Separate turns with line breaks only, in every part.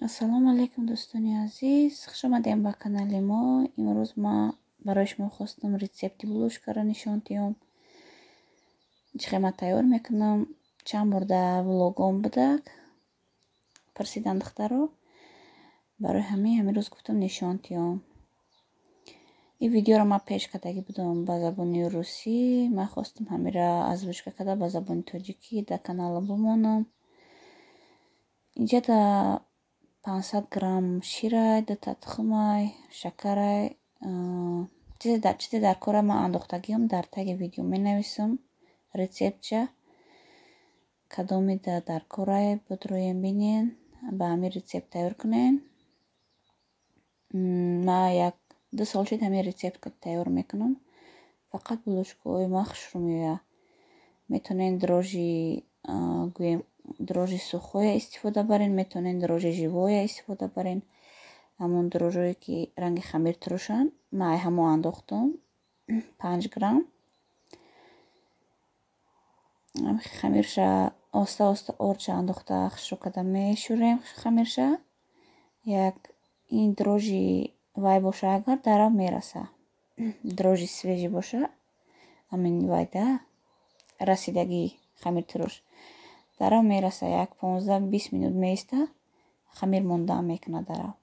Ассалому алайкум, дӯстони азиз, хуш омадем ба канали мо. Имрӯз ма барои шумо хостам рецепти булочкаро нишон диҳам. Чӣ хел ман тайёр мекунам. Чанд бор дар влогом будак, пурсидан духтаро. Барои ҳамин ҳамин рӯз гуфтам нишон диҳам. Ин видеоро ман пеш кардагӣ будам ба забони русӣ. Ман хостам ҳамира озвучка карда ба забони тоҷикӣ дар каналам бимонам. Инҷа дар 500 грамм ширай, дута тухмай, шакарай, чизе дар кора ман андохтагиам дар таги видео менависам рецептча. Кадоме дар корай бидроем бинен, ба ҳамин рецепт тайёр кунен. Ман як ду сол шуд ҳамин рецепт тайёр мекунам. Фақат булочкаҳои ман хушрӯ меояд. Метавонед дрожжи, гӯем, дрожжи сухое истифода барен, метавонед дрожжи живое истифода барен. Ҳамон дрожжое ки ранги хамир турушанд, ман ай ҳамо андохтам 5 грамм. Хамирша оста оста ордша андохта хушрӯ карда мешӯрем хамирша. Як ин дрожжи вай боша агар дарав мераса. Дрожжи свежий боша, ҳамин вайда расидагии хамиртуруш дарав мераса. Як 15-20 минут меиста, хамир мондаам мекунад дарав.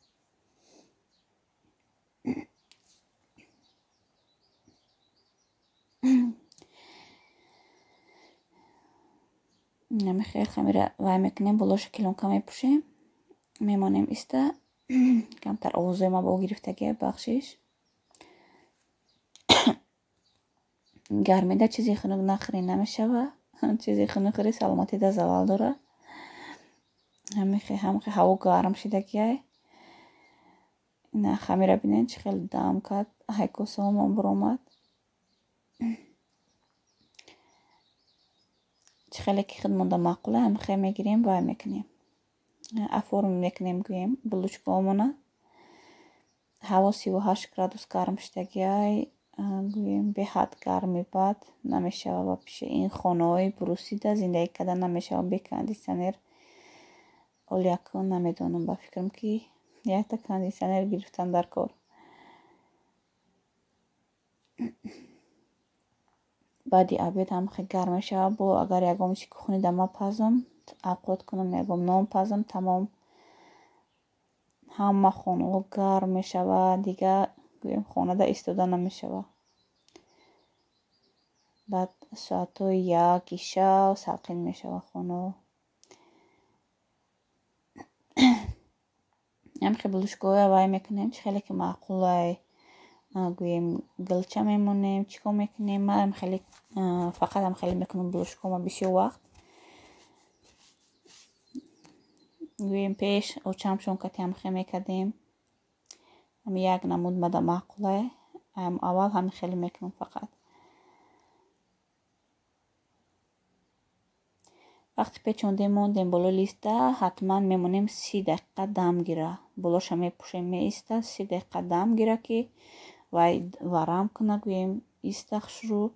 Намихел хамира вай мекунем, болоша килонка мепӯшем, мемонем иста. Камтар овозои ма бо гирифтагия, бахшиш. Гармида чизи хунук нахӯрӣ намешава. Чизи хунук хӯрӣ саломатида залал дора. Ҳамихе ҳаво гарм шидагиай. Ина хамира бинед чӣ хел дам кард, ҳайкосоамон буромад. Чӣ хеле ки худ монда маъқула, ҳамихе мегирем, вай мекунем. Оформ мекунем, гӯем, булочкаомона. Ҳаво 38 градус гарм шидагиай, гӯем, беҳад гарми бад намешава ва пеши ин хонаҳои брусида зиндагӣ карда намешава бе кондитсионер. Оли акун намедонам, ба фикрам ки якта кондитсионер гирифтан дар кор. Баъди обед ҳам хеле гарм мешава. Бо агар ягон чи кухни дама пазам, авқот кунам, ягон нон пазам, тамом ҳама хонаҳо гарм мешава. Дигар гӯем хонада истода намешава. Баъд соатҳои яки шав салқин мешава хонаҳо. Ҳамхе булушкаҳоя вай мекунем, чӣ хеле ки маъқулай, гӯем, гилча мемонем, чӣ кор мекунем. Ман хеле фақат ҳам хеле мекунам булушкаҳома бисёр вақт. Гӯем пеш очамшон кати ҳамхе мекардем. Ҳами як намуд мада маъқулай. Аввал ҳами хеле мекунам фақат. Вақти печондем мондем болои листа, ҳатман мемонем 30 дақиқа дам гира. Болоша мепӯшем, меиста, 30 дақиқа дам гира ки вай варам куна, гӯем, иста хушрӯ.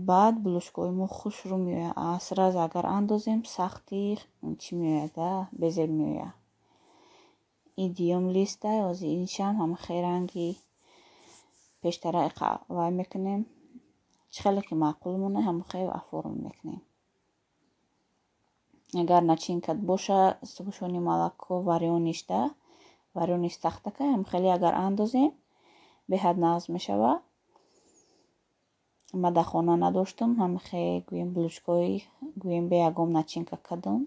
Баъд булочкаҳои мо хушрӯ меояд. Сразу агар андозем, сахти чӣ меояд, безеб меояд. Ин дуюм листа, ҳозир иншам ҳамахе ранги пештара вай мекунем. Чӣ хеле ки маъқул монад, ҳамахе оформ мекунем. Агар начинка боша, сгущённое молоко варёнишда, варёниш сахтака, ҳамхеле агар андозем, беҳад нағз мешава. Ман дар хона надоштам, ҳамхе гӯем булочкаҳои гӯем бе ягон начинка кардам.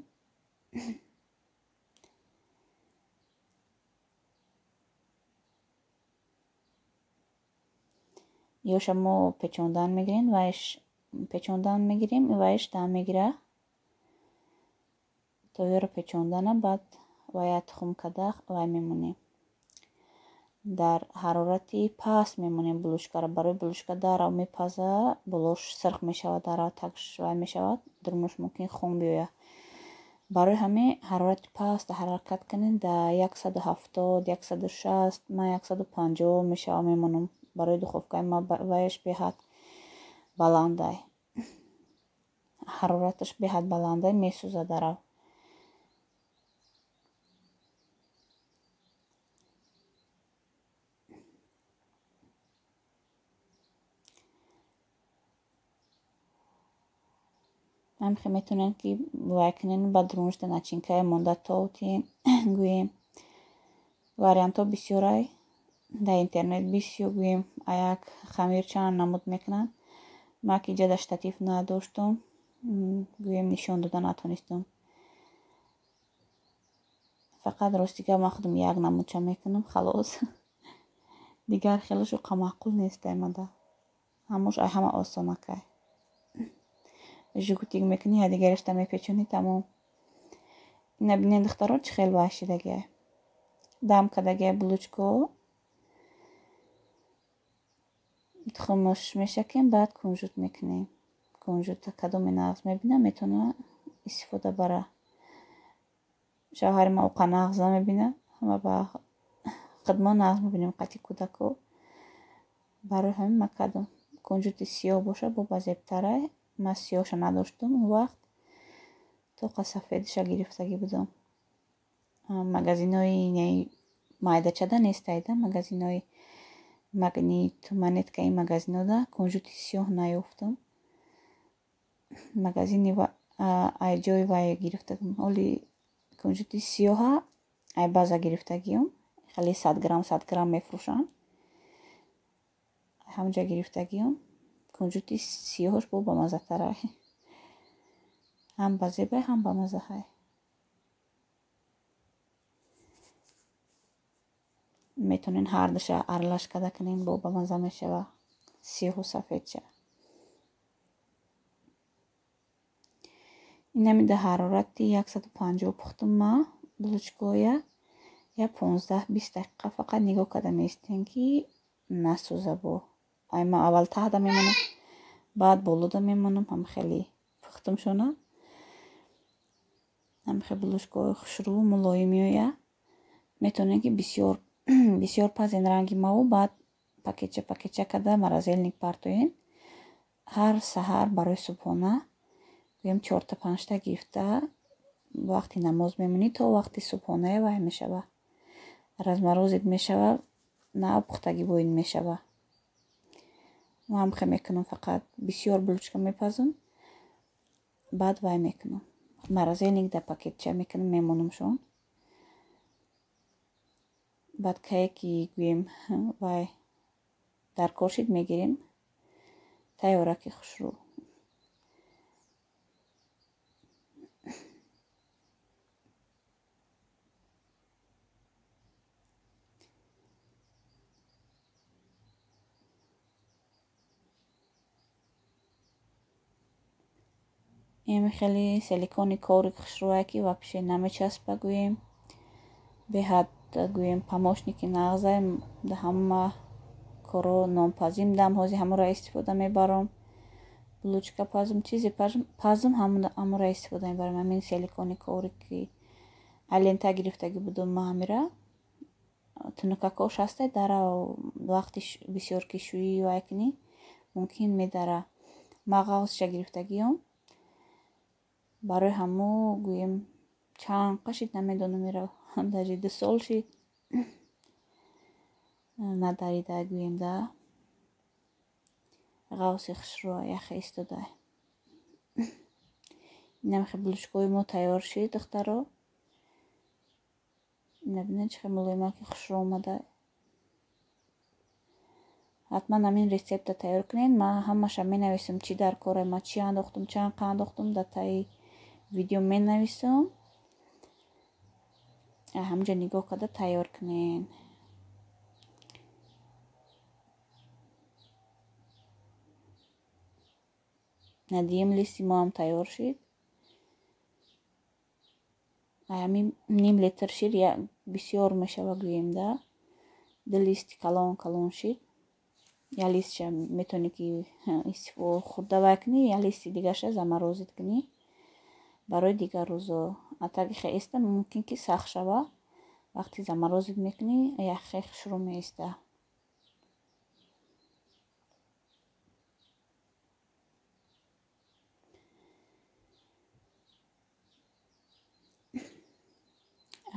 Ёша мо печондан мегирем, вайш печондан мегирем, вайш дам мегира. То ёро печондана, баъд вая тухм карда вай мемонем. Дар ҳарорати паст мемонем булочкаро. Барои булочка дарав мепаза, болош сирх мешавад, дарав тагш вай мешавад, дурунаш мумкин хун биёяд. Барои ҳамин ҳарорати паст ҳаракат кунем, дар 170, 160, ман 150 мешава мемонам. Барои духовкаи ман ваяш беҳад баландай. Ҳарораташ беҳад баландай, месӯзад дарав. Ҳамхе метавонед ки вай кунед, ба дуруншда начинкае монда тотен гӯем. Вариантҳо бисёрай дар интернет бисёр гӯем аяк хамир чанд намуд мекунанд. Ман ки иҷа дар штатив надоштум, гӯем нишон дода натонистум. Фақат рости гап ман худам як намудча мекунам, халос. Дигар хелошу маъқул нест аймада. Ҳамош ай ҳама осонакай. Жгутик мекунӣ, я дигарашта мепечонӣ, тамом. Ина бинед духтаро чӣ хел вай шидагиай. Дам кардагиай булочко. Тухмош мешакем, баъд кунжут мекунем. Кунжута кадоме нағз мебина, метавона истифода бара. Шавҳари ман оқа нағз намебина, ҳама ба худмо нағз мебинем қати кӯдако. Барои ҳамин ман кардам. Кунжути сиёҳ боша, бо ба зебтарай. Ман сиёҳша надоштум он вақт, тоқа сафедша гирифтагӣ будам. Магазинои майдачада нестайда, магазинои Магнит, Монетка ин магазинода кунжути сиёҳ наёфтам. Магазини ай ҷои вай гирифтагим. Ҳоли кунжути сиёҳа ай база гирифтагиам. Хеле 100 грамм 100 грамм мефурӯшанд. Ҳамҷа гирифтагиам. Кунжути сиёҳаш бо бамаззатарай. Ҳам ба зебай, ҳам бамаззаҳай. Метавонед ҳардуша аралаш карда кунед, бо бамазза мешава. Сиёҳу сафедша. Инами дар ҳарорати 150 пухтум ман булочкоя. Я 15-20 дақиқа фақат нигоҳ карда меистем ки насӯза бо. Ай ман аввал таҳда мемонам, баъд болода мемонам, ҳам хеле пухтумшона. Ҳам хеле булочкои хушрӯ мулоим меояд. Метавонед ки бисёр бисёр пазен ранги маву, баъд пакетча пакетча карда морозильник партоен. Ҳар саҳар барои субҳона гӯем 4-та 5-та гирифта вақти намоз мемонӣ то вақти субҳонае вай мешава. Разморозить мешава, нав пухтагӣ боин мешава. Ман ҳам мекунам, фақат бисёр булочка мепазам, баъд вай мекунам. Морозильник дар пакетча мекунам, мемонамшон. Баъд кае ки гӯем вай дар кор шид мегирем, тайёраки хушрӯ. Ин хеле силикони коврик хушрӯае ки вообще намечаспа гӯем. Беҳад гӯем помощники нағзай дар ҳама коро нонпазим дам ҳозир ҳамонро истифода мебарам. Булочка пазм, чизе пазм ҳамонро истифода мебарам. Ҳамин силикони коврики алента гирифтагӣ будум ман ҳамира. Тунукакош ҳастай, дара вақти бисёр ки шӯӣ вай кунӣ мумкин медара. Ман ғавзша гирифтагиам. Барои ҳамо гӯем чанд қашид намедонам, ира даже 2 сол шид надарида гӯем да. Ғавси хушрӯ яхе истода. Инам хе булочкои мо тайёр шид, духтаро. Ина бинед чӣ хел мулоимаки хушрӯ омада. Ҳатман ҳамин рецепта тайёр кунед. Ман ҳамаша менависам чӣ дар кора, ман чӣ андохтум, чанд қа андохтум, дар таи видео менависам. Ҳамҷа нигоҳ карда тайёр кунед. Надиюм листи мо ҳам тайёр шид. Ҳамин ним литр шир бисёр мешава гӯем да. 2 листи калон калон шид. Я листша метавонӣ ки хӯрда вай кунӣ, я листи дигарша заморозить кунӣ барои дигар рӯзо. А таги хе иста мумкин ки сахт шава. Вақти заморозить мекунӣ, яхе хушрӯ меиста.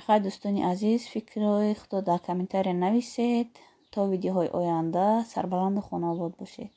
Хай дӯстони азиз, фикрҳои худро дар комментария нависед. То видеоҳои оянда сарбаланду хонаобод бошед.